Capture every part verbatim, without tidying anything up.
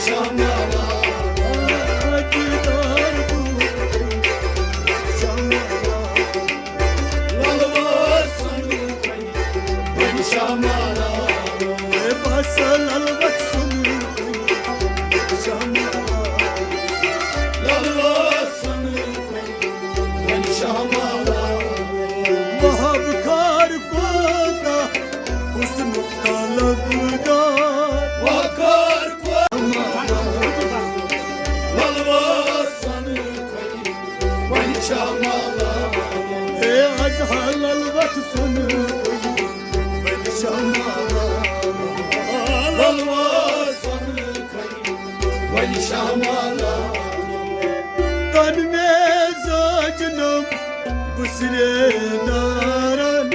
شامالا، دیدار بوٗ، شامالا، للوَس سُنٛد وۄنۍ شامالا۔ اے بس للوَس سُنٛد وۄنۍ شامالا، للوَس سُنٛد وۄنۍ شامالا۔ وہاب کار کوتاہ حسنُک طلبگار۔ وہاب کار کوتاہ للوَس سُنٛد وۄنۍ شامالا۔ اے از ہا للوَس سُنٛد وۄنۍ شامالا۔ للوَس سُنٛد وۄنۍ شامالا۔ تن مےٚ زٲج نم بُسرے نارن۔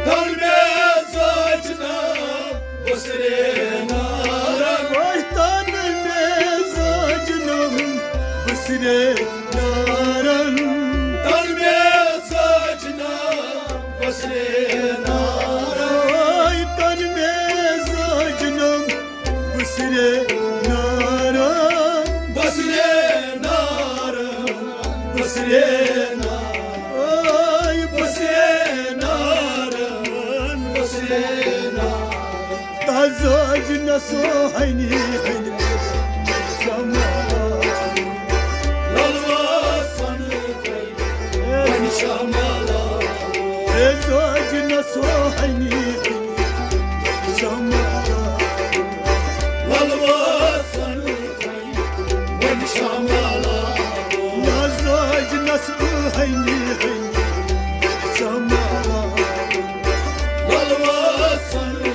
تن مےٚ زٲج نم بُسرے نارن۔ وۄنۍ تن مےٚ زٲج نم بُسرے نارن۔ تن مےٚ زٲج نم بُسرے نارن۔ وۄنۍ تن مےٚ زٲج نم بُسرے نارن۔ بُسرے نارن، بُسرے نارن۔ اے بُسرے نارن، بُسرے نارن۔ تزاج نسو ہنی ہنی شامالا۔ للوَس سُنٛد وۄنۍ شامالا۔ اے زاج نسو ہنی ہنی شامالا۔ للوَس سُنٛد وۄنۍ شامالا۔ نہ زٲج نس بہٕ ہنی ہنی شامالا۔ للوَس سُنٛد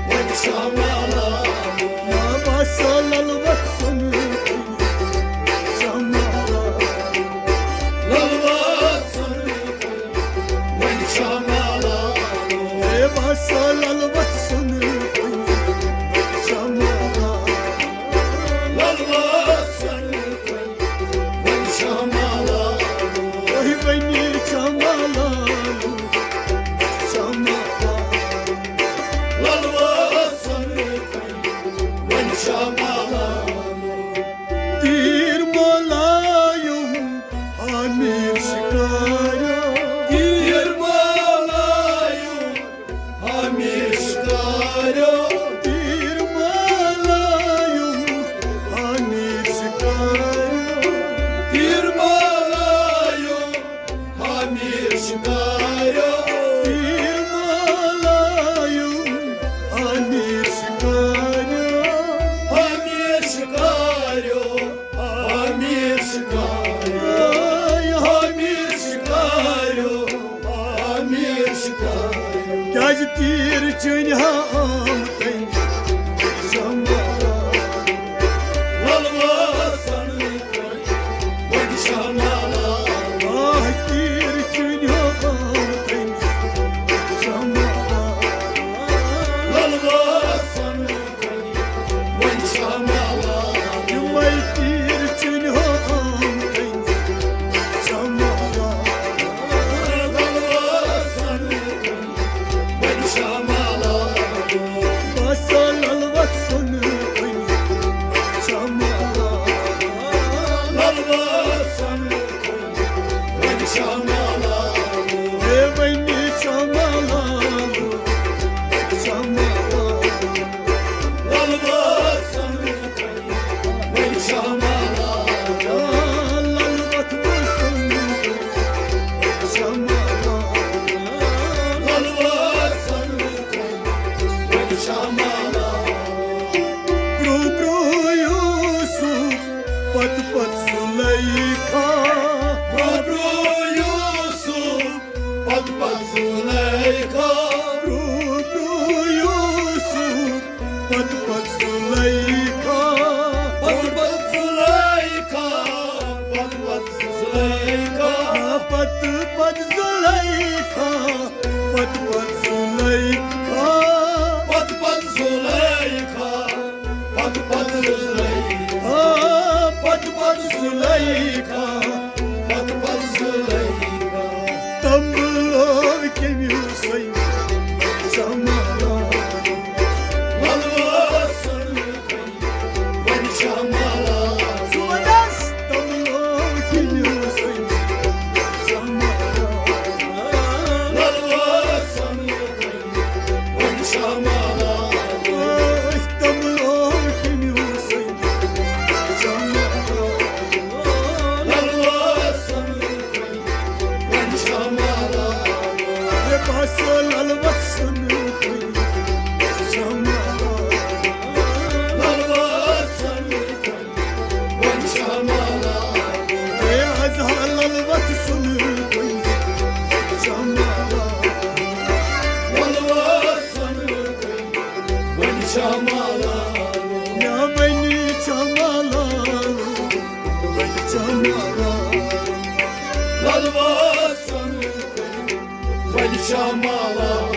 وۄنۍ شامالا۔ نہ بس للوَس سُنٛد شامالا۔ للوَس سُنٛد وۄنۍ شامالا۔ اے بس للوَس سُنٛد شامالا۔ للوَس سُنٛد وۄنۍ شامالا۔ وۄنۍ وۄنۍ شامالا، شامالا۔ للوَس سُنٛد وۄنۍ شامالا۔ تیٖر مولایُم آمیر شِکارا۔ تیٖر مولایُم آمیر شِکارا۔ تیٖر مولایُم آمیر شِکارا۔ تیٖر مولایُم آمیر شِکارا۔ تیٖر مولایُم آمیر شِکارا۔ آمیر شِکارا۔ آمیر شِکارا۔ آمیر شِکارا۔ آمیر شِکارا۔ کیٛازِ تیٖر چٲنۍ ہا آمتن شامالا۔ للوَس سُنٛد وۄنۍ شامالا۔ آہ، تیٖر چٲنۍ ہا آمتن شامالا۔ للوَس سُنٛد وۄنۍ شامالا۔ یِمے تیٖر چٲنۍ ہا آمتن شامالا۔ للوَس سُنٛد وۄنۍ شامالا۔ بس للوَس سُنٛد وۄنۍ شامالا۔ للوَس سُنٛد وۄنۍ شامالا۔ اے وۄنۍ شامالا، شامالا۔ للوَس سُنٛد وۄنۍ شامالا۔ للوَس سُنٛد شامالا۔ للوَس سُنٛد وۄنۍ شامالا۔ برٛونٛہہ برٛونٛہہ یوٗسُف، پتہٕ پتہٕ زُلیخا۔ برٛونٛہہ برٛونٛہہ یوٗسُف، پتہٕ پتہٕ زُلیخا۔ برٛونٛہہ برٛونٛہہ یوٗسُف، پتہٕ پتہٕ زُلیخا۔ پتہٕ پتہٕ زُلیخا۔ پتہٕ پتہٕ زُلیخا۔ پتہٕ پتہٕ زُلیخا۔ پتہٕ پتہٕ زُلیخا۔ پتہٕ پتہٕ زُلیخا۔ پتہٕ پتہٕ زُلیخا۔ پتہٕ پتہٕ زُلیخا۔ پتہٕ پتہٕ زُلیخا۔ تمبلو کٔمِو سٕے شامالا۔ للوَس سُنٛد مےٚ ؤنۍ چھا ملال، ؤنۍ چھا ملال۔ للوا سن ؤنۍ چھا ملال۔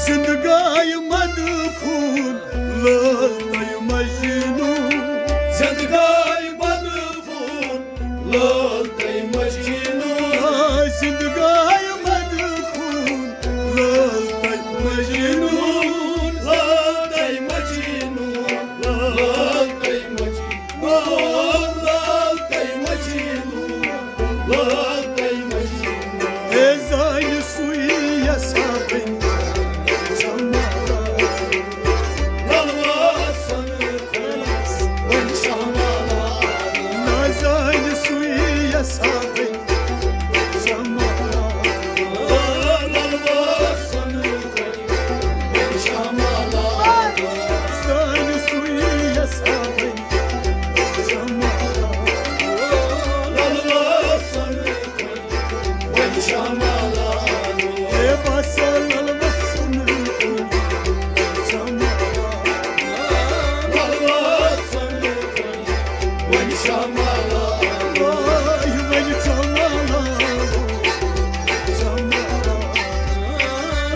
زندگی مدفون، لال تۄہہِ مجنون۔ زندگی مدفون، لال تۄہہِ مجنون۔ آ، زندگی مدفون، لال تۄہہِ مجنون۔ لال تۄہہِ مجنون، لال تۄہہِ مجنون۔ لال تۄہہِ مجنون، لال تۄہہِ مجنون۔ اے زانہِ سُے یَسا بَنہِ جمالا۔ للوا سن وۄنۍ شامالا۔ نہ زانہِ سُے یَسا بَنہِ جمالا۔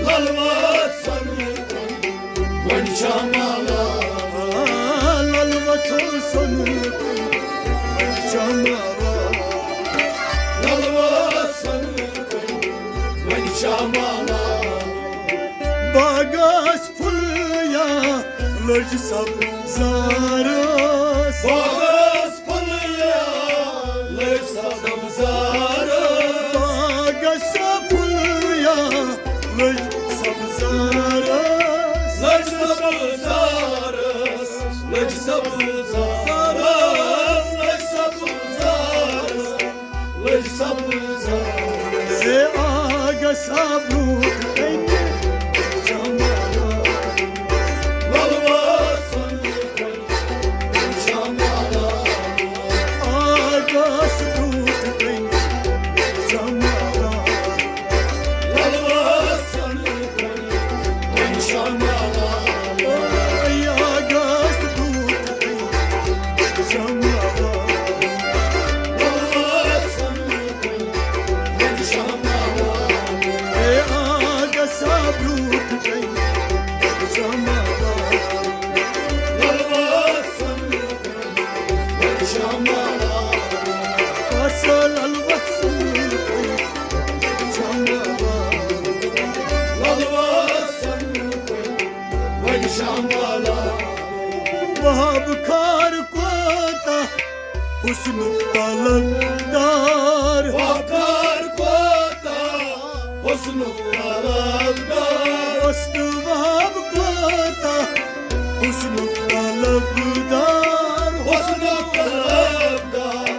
للوا سن وۄنۍ چھا ملال؟ آ، للوا سن وۄنۍ چھا ملال؟ للوا سن وۄنۍ چھا ملال؟ باغس پھُلیا لٔج سبزارس۔ باغس پھُلیا لٔج سبزارس۔ باغس پھُلیا لٔج سبزارس۔ لٔج سبزارس۔ لٔج سبزارس۔ لٔج سبزارس۔ لٔج سبزارس۔ اے آگا سا برونٛٹھ کنہِ جمالا۔ للوا سن وہاب خار کوتاہ حسنُک طلبدار۔ وہاب خار کوتاہ حسنُک طلبدار۔ وہاب کوتاہ حسنُک طلبدار۔ حسنُک طلبدار۔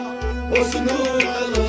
حسنُک طلبدار۔